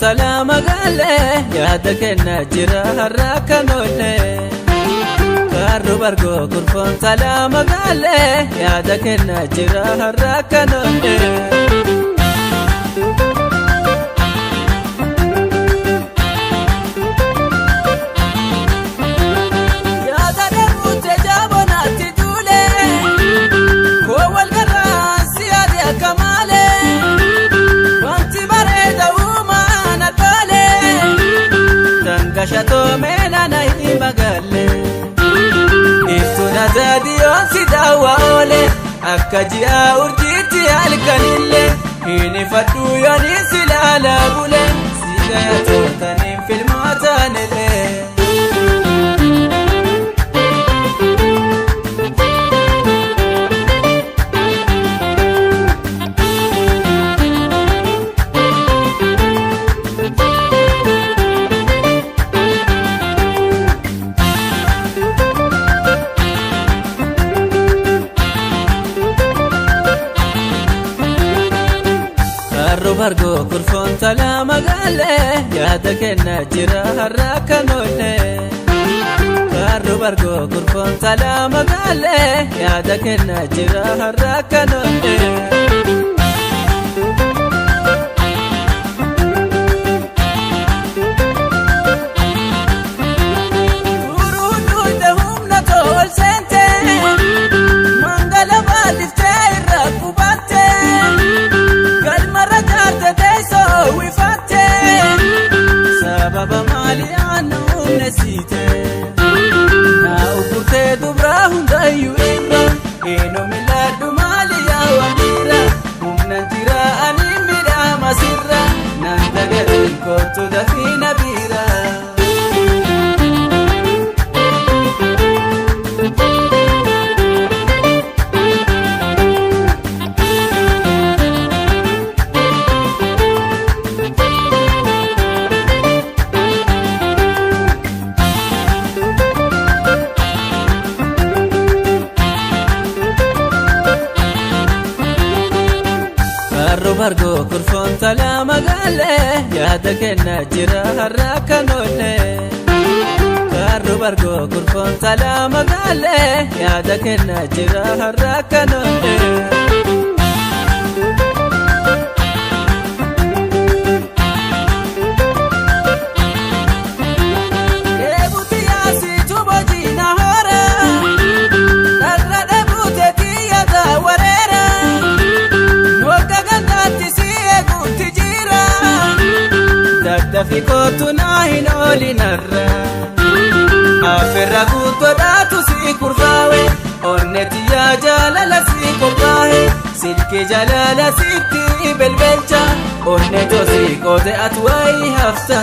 talaa magaalee yaada kennaa jira har'a kan oolle. Kaarru bargoo kurfoon talaa magaalee yaada kennaa jira har'a kan oolle. Yaada dheebuute jaabonaatti duule koo wal garaan si yaade akka maalee. Wanti bareeda uumaan albaalee dangashatoo meelana hin magaalee. Iftuun azaadiyoon si daawwa oole akka ji'a urjiitti halkanillee hin ifadhu yooniin si laalaa bule si gayatootaniin filmootaanillee. Kaarru bargoo kurfoon talaa magaalee yaada kennaa jira har'a kan oolle. Kaarru bargoo kurfoon talaa magaalee yaada kennaa jira har'a kan oolle. Turuun duute humna tol seente mangala baaliftee irra qubatte. Galmarra jaarte teessoo wifatte sababa maalii aannan humna siite naa uffurtee dubraa hundayyuu irra eenyu milaadhu maali yaa wamiira humnan jira ani midhaama sirra nan dagatiin kootu dafii na biira. Kaarru bargoo kurfoon talaa magaalee yaada kennaa jira har'a kan oolle. Kaarru bargoo kurfoon talaa magaalee yaada kennaa jira har'a kan oolle. Eebuuti yaasitu bojiina hora dharra dheebuute xiyyaata wareera. Wagga gandaatti si eeguutti jira. Daddafi kootu naa hin oolinarra. Affeerra guutuudhaatu si kurfaawe. Onne tiyyaa jaalala si qophaa'e. Silkii jaalala sitti belbelcha. Onne tosi qoote ati wayii hafta.